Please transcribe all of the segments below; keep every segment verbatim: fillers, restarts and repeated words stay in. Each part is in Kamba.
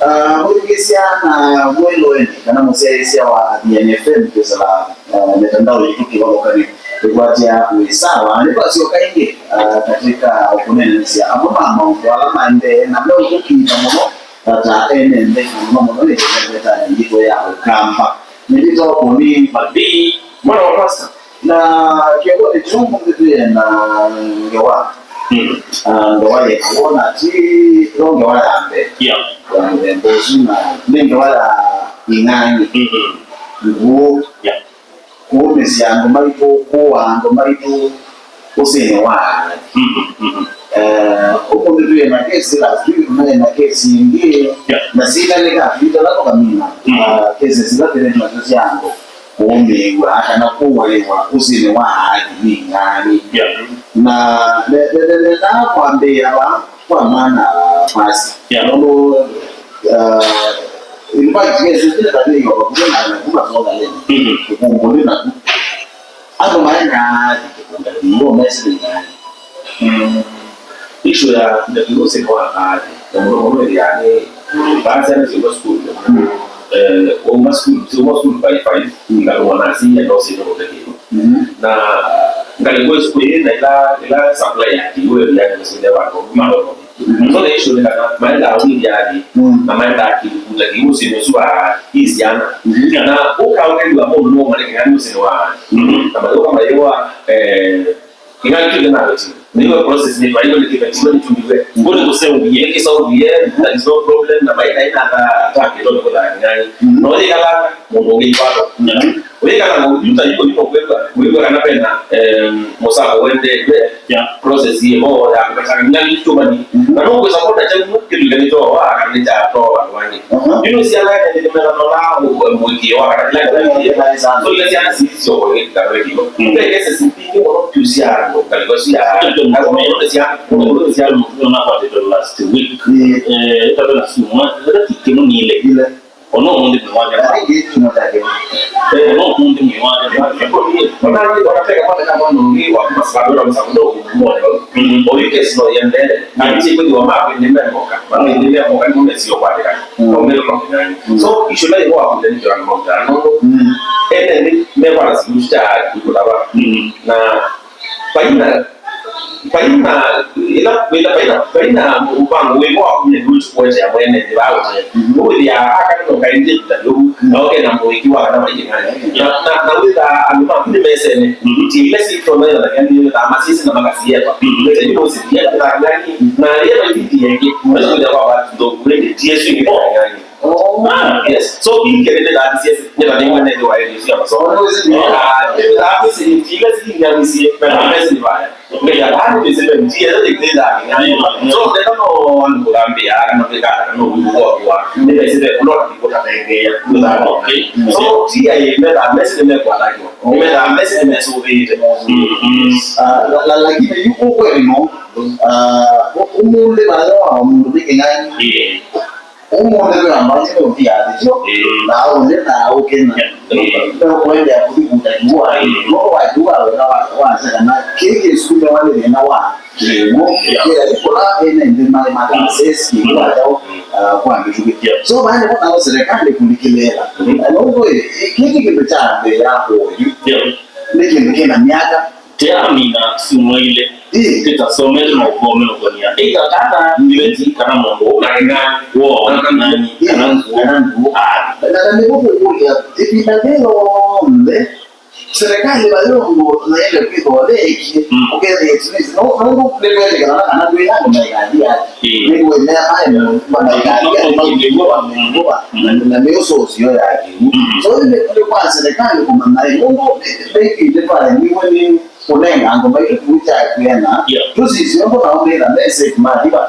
Ah, mũthikĩsya na mwĩloeli kana mũsyaĩĩsya wa Athiani F M kwĩsĩla, ah, mitandao yitũ kĩvathũkany'o ĩkwatya wĩ sawa. Nĩtwasyoka ĩngĩ, ah, katika ũkũneenanĩsya amwe ma maũndũ ala maendee na meũtũkiitha mũno, ah, ta ene nthĩ, na mũno mũno nĩ ĩvetanĩ yitũ ya Ũkamba. Nĩvĩtwa kũni Mathii, mwana wa pastor. Na kĩongonĩ kĩu ũmũnthĩ twĩ na ngewa. Mm. Ah, ngewa yĩna wona ti no ngewa ya mbee. Yeah. Ya mũthemba ũsu na nĩ ngewa ya ing'ang'i. Mm-hmm. Ngũũ. Yeah. Kũũmĩsya andũ maitũ, kũũa andũ maitũ ũsĩnĩ wa aathi. Mm-hmm. Mm-hmm. Eh, ũmũnthĩ twĩ na kesi, last week tũnaĩ na kesi ĩngĩ. Yeah. Na sila nĩkatwĩtala tũkamina. Mm-hmm. Ah, kesi sila twĩ nasyo sya andũ kũũmĩĩw'a kana kũũaĩwa ũsĩnĩ wa aathi nĩ ing'ang'i. Yeah. Na ne- ne- ne- nendaa kwambĩĩa va kwa mwana pasi. Yeah. Nũndũ, uh, in fact, yes, it's still a thing of a good man, a good man, a good man. Mm-hmm. Kumbuli na andũ maendaa aathi kĩkũnda kĩu, mesĩ nĩ ing'ang'i. Mm. Issue ya ndeto isu sya kwa aathi, na mũno mũno ĩthĩaa nĩ, vaa syana syuma sukulu. Mm. Eh, wauma sukulu, syuma sukulu by five, mm, ngalĩko na asyai enda ũsĩnĩ ũte kĩndũ. Mm. Na ngalĩko ĩsu kwĩ na ila, ila supply ya kĩw'ũ ĩthĩaa nĩ kũsĩnĩa vandũ malono. Mm. So the issue nĩ kana maendaa ũmĩthya aathi, mm, na maendaa kĩkũnda kĩu ũsĩnĩ ũsu wa syana. Mm. Na ũkaũkethĩwa mũndũ no mwanake ng'ani ũsĩnĩ wa aathi. Mm. Na mayũka mayĩwa, eh, Ing'ang'i twĩ na weti. Nĩwe process nĩ twaĩwe nĩ kĩveti, nĩ tũmiwe. Ngũ nĩ kũseũvie, nĩ kĩseũvie, that is no problem, na maĩ kaĩ na attack ĩno nĩ kũthaa ing'ang'i. Mm. No yĩkala mũndũ ũngĩ ikwatwa. Mm. Wĩkala mũndũ ta yuko yuko kwĩkwa, wĩkwa kana pena, em, mũsako wende, we, yeah, process yĩ ho ya kũkatanga ing'ang'i tũmani. Mm. Na no kwĩsa kona cha kĩndũ kĩngĩ kyo wa kana cha to wa wangi. Aha. Yu syana nĩ mena no la mũikio wa kana kĩla kĩla. So ile syana si sio kwa kĩla kĩla. Mm. Kwa kesi si Nĩ mũno vyũ sya andũ ngalĩko sya mũndũ sya mũndũ sya mũndũ nakwatĩtwe last week. Mm. Eh, ĩtavena syumwa ĩla tikĩmũnile. Ile. Ona ũmũnthĩ mwĩ wake. Aingĩ chuma chake. Eh, ona ũmũnthĩ mwĩ wake. Ona ona teka mwana kama nungi wa kuma sababu na msabudo kumwona. Mm. Oyu kesi no yendele. Na nchi kwa wa mapi ni memoka. Mapi ni memoka ni mesi yokwatĩka. Mm. Kwa mbele kwa kinani. Mm. So, issue na ĩno wa kũndeithya na maũndũ. Mm. Ene nĩ mekwa na simu cha kũtava. Mm. Na vaina, vaina, ĩla, ĩla, vaina, vaina mũvango wĩvo wa kumya nũtu kuete ya mwene nĩ vaũte. Mhm. Ũwĩthĩa aka nĩ mũkaĩndĩ kũta lũu, mhm, na ũke na mũĩki wa kana maingĩ ngani. Na, na, na wĩtha andũ maku nĩ mesene, mhm, ti ile si tona ya ngani, na masisi na makasieta. Mhm. Wĩtha nĩ mũsithia na ngani, na ile maititi yake, mhm, wĩtha kwa watu ndo kwende, ti Yesu ni ngani. Oh. Ah, yes. So, in kene ne dati siye, ne dati mwana ne wa yeye siya maso. Oh, no, is it? Ah, ne dati siye, tila siye, ne dati siye, na dati siye baya. Ne ya dati ne siye, tila ne dati. So, ne no, no, no, kulambi, ah, no, ne ka, no, no, no, no, ne siye, no, no, no, no, no, no. Okay. So, tia ye, ne dati siye, ne kwa dati. Ne dati siye, ne so, ne. Mm, mm. Ah, la, la, lakini yuko kweli, no? Ah, u-, umunde baada wa mundu peke yake. Yeah. Ũmũnthĩ kwĩ ambanyĩle ũthi yathĩtyo, ĩĩ, na ũnĩ na ũkĩna. Ĩĩ. Nũkwendea kũthi kũta iw'a, ĩĩ, nũndũ wa iw'a wega wa, wasya kana kĩĩ kĩsume wa nĩ thĩna wa kĩw'ũ, yeah, kĩla ikũla ene nthĩ maĩ matasesi kĩw'ũ, mm, kyaũ, mm, ah, kwa mĩtũkĩ. Yeah. So, vaĩ nĩvo nao serikali kũlikĩlĩĩla. Mm-hmm. Na nũndũ ĩ, ĩ, kĩĩ kĩ kĩndũ kya mbee ya kũũyu. Yeah. Nĩ kĩndũ kĩna myaka. Tĩamina simwaile, ĩĩ, tĩtasomete na ũkome ũkonia. Ĩka kana, mm, iveti kana mũndũ ũkanga woo, kana nani, ĩĩ, kana ngũ, kana ngũ, aa. Na, na nĩvo tũkũlya, ĩvinda yĩ yonthe, serikali vayo ngũ naende kwĩthwa veekie, mm, ũkethĩa at least, no, nũndũ nĩkwendekana kana kwĩ andũ maikathi ati. Ĩĩ. Nĩkwĩmea maĩ mũndũ maikathi ati, maikĩw'a, maikĩw'a, mm, na, na mĩũsũsyo ya kĩw'ũ. Mm. So, nĩ, nĩ kwa serikali kũmanya, ĩ, nũndũ nĩ, nĩ, nĩ, nĩ twaendiwe nĩ kũnenga andũ maitũ kĩw'ũ kya kwĩana, yeah, tũsisye ũndũ nao mĩtha me safe mathiva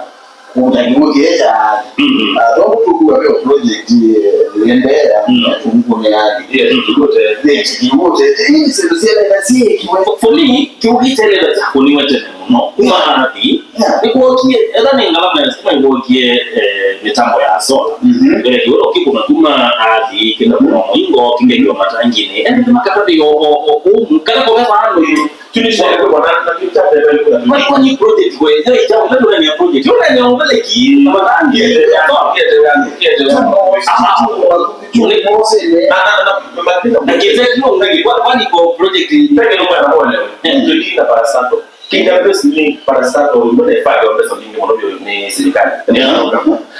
kũũta kĩw'ũ kĩĩ kya, mm-hmm, ah, tondũ tũkuwa ve project, eh, ĩendeea, mm, ya kũmũkũnĩa ati. Yes, kĩw'ũ te. Yes, kĩw'ũ te. Ĩĩ nĩ syĩndũ syĩleka syĩkiwe. For, for me, kĩw'ũ kĩtelele kyakũniwe tene mũno. Kuma, yeah, athi, yeah, nĩkwokie, etha nĩ ngalama ya sitima ĩkwokie, eh, mĩtambo ya solar. Mm-hmm. Mbele kĩw'ũ kĩkũna kuma athi, kĩna kuma mũingo, kĩngĩ kĩo matanginĩ. Ende makatavĩ o, o, o, o, kala kũveva andũ yu. Kwani, kwani project kwĩ, ndio itabu, ndio ndani ya project. Ndio ndani ya mbele ki, na madhambi. Na, na, na, na, na, na, kwani kwa project. Peke ndio kwa wale. Ndio dina para santo. K W S ni para santo, ndio ndio pesa nyingi mno ni serikali. Yeah.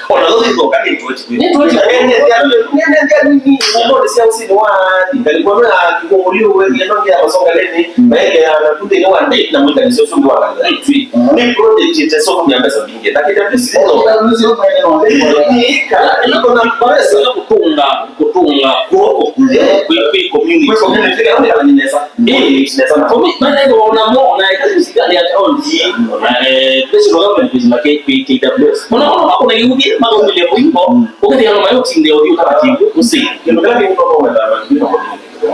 Ona those iko kani tuwe. Nĩ tuwe. Nende ndia, nende ndia nini, ndio sio sini wa, ngalikuwa na kikungulio wewe, ndio ndio masonga leni, na ile anakuta ni wa ndai na mwita ni sio sio wa ndai. Ni project ya soko ya pesa nyingi. Lakini pesa sio. Ni kala iko na pesa ya kutunga, kutunga kwa, kwa community. Kwa community, au ni kala ni pesa. Eh, sana. For me, maana ndio unaona, na kazi serikali ya county, eh, pesa ndio government pesa na K P K W. Unaona kama kuna yudi, mama mwenye muhimu, wakati ya mama yote ndio ndio kama timu, usi. Ndio kama ni mtu kwa mama, ndio kwa.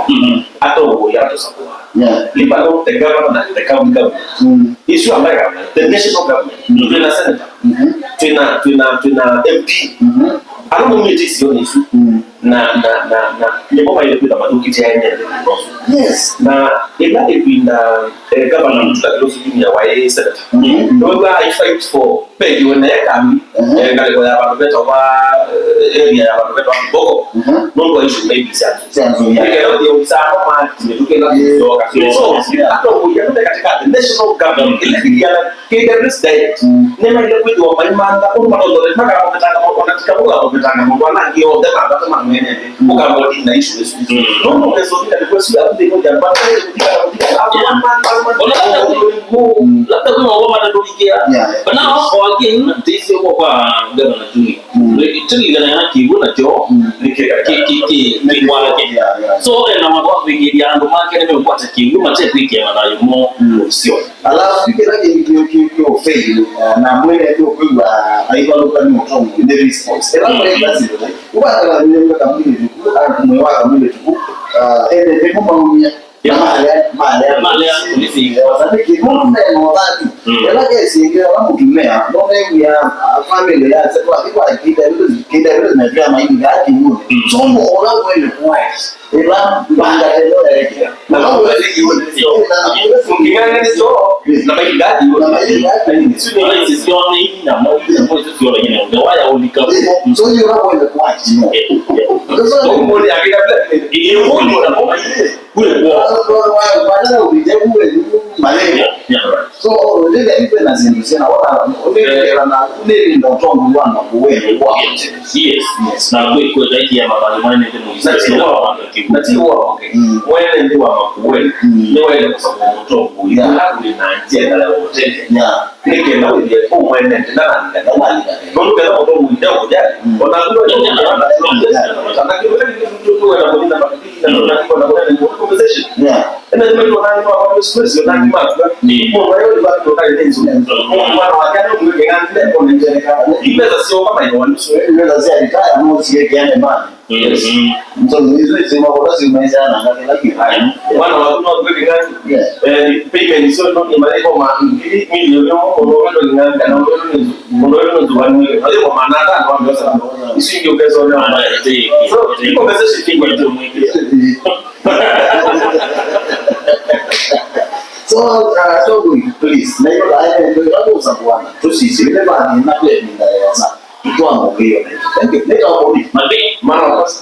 Mhm. Hata uko ya tusakua. Yeah. Lipa no the government, the county government. Mm. Issue ambayo the national government, ndio na senator. Mhm. Tuna, tuna, tuna M P. Mhm. Alafu mimi sio issue. Mm. Na, na, na, na, nĩmo maĩle kwĩtha mathũkĩtye aene. Yes. Na ĩla ĩvinda, eh, governor Mutula Kilonzo Junior waĩ senator. Mhm. Nĩwĩw'a I fight for, pegiwe naye kambi, mhm, eh, ngalĩko ya vandũ vetawa, eh, area ya vandũ vetawa Mboko. Mhm. Nũndũ wa issue maybe sya nzũi. Sya nzũi, yeah. Nĩkenda ũthi ofisa ako mati, nĩtũkenda, yeah, kũsoka. So, yeah, atongoi ĩla me katika the national government, ĩla ĩkiana K W S direct. Mm. Nĩmaĩle kwĩthĩwa maimantha ũndũ matonyete makakovetanga maũndũ, ona ti kamwe ũkakovetanga maũndũ ala angĩ onthe mambata ma mwene nthĩ. Mm. Ũkambwa ndina issue ĩsu. Mm. Nũndũ ũkesa ũthi na request ya kũthi kũthi amba kũthi kũthi kũthi. Ona labda, mm, labda kuna wao matatũlikĩa. Yeah. But now, again, this is kwa Governor Junior. Mm. Tũlilikana kana kĩw'ũ nakyo, mm, nĩ kĩ-, kĩ-, kĩ-, kĩ-, kĩ-, kĩkwake. Yeah, yeah. So, ena maũndũ ma kwĩkĩĩthya andũ make nĩmeũkwata kĩw'ũ, matekwĩkĩa mathayũ moo, mm, ũsio. Alafu, kĩla kĩ-, kĩ-, kĩ-, kĩ-, ũfail, eh, na mwene nĩ ũkwĩw'a aivalũka nĩ ũtonyi, nĩ response. Ĩla, mm, mwene kasi, ũkakala nĩ mweka mwĩlĩ tuku, ah, mwĩ wa kamwĩlĩ tuku, ah, ene nĩmo maumia. Yeah. Na malea, malea. Malea, polisi. Eh, wasabiki, nũndũ mena ũthatu. Mm. Ĩla kesi ĩngĩ, ĩla mũtumĩa, nũnew'ĩa, ah, family ya, kwa, kwa, kĩndavĩlo, kĩndavĩlo na pia maini ya kĩmũnĩ. Mm. So, no, ũla mwene kwa. Ĩla mbanga ĩno yaekea. Na no mwene kĩmũnĩ. Ũngĩng'ang'anĩsyo, na maini ya kĩmũnĩ. Na maini ya kĩmũnĩ. Isu nĩ isu sione ina, mo, isu sione ina. Ndio waya ulika. Eh, so, you know, mwene kwa, you know. Eh, eh. So, mwene akĩkabila, eh, eh, mwene na mwene. Kule kwa. Badala upite kule, malenge. Yeah, yeah, right. So, ndĩve ive na syĩndũ syana, wona, ũmĩkĩla na, ũmĩlinda ũtongu wa Makueni kwa. Yes. Yes. Na kwĩ, kwĩ taikia mathayũ manene mũisyo. Na ti wa, na ti wa, okay. Mm. Wene ndi wa Makueni. Mm. Nĩ wene kusabwa ũtongu. Yeah. Ila kuli na njia ya ũtende. Yeah. Nĩ kenda wĩthĩe kũu mwene, ndinananĩka, nĩwalika. Nũndũ kenda mũndũ mwĩte ũkũjali. Mm. Ona kũndũ nĩ ũkũjali. Ona kĩndũ kĩngĩ nĩ wenda kũnina matukio, na nũndũ na kĩkona kũnena nĩ compensation. Yeah. Ena nĩ mtu nani wa kwa stress, na ni matu. Mm. Kwa hiyo ni watu ndio ndio ndio. Mwana wa jana mwe ngani ndio kwa ndio. Ni pesa sio kama hiyo, ni sio. Ni pesa sio, ni kaya mwa sio kiane mbali. Yes. Mm. So, hizo hizo makosa zimeisha na ngapi lakini. Mwana wa kuna kweli gani? Yes. Eh, payment sio ndio ni malipo ma mbili milioni au ndio ndio ni ngani kana ndio ni ndio ndio ni wani. Hayo kwa maana hata ndio ndio sana. Isi ndio pesa ndio. Ah, ndio. So, iko pesa shilingi kwa mtu mwingine. So, uh, so good, please. Na hiyo la ndio ndio kusabwana. Tusisi ile bani na kwa ndio ya sana. Itwamũkĩe. Thank you. Nĩtaũkũni. Mate, mara wa kwanza.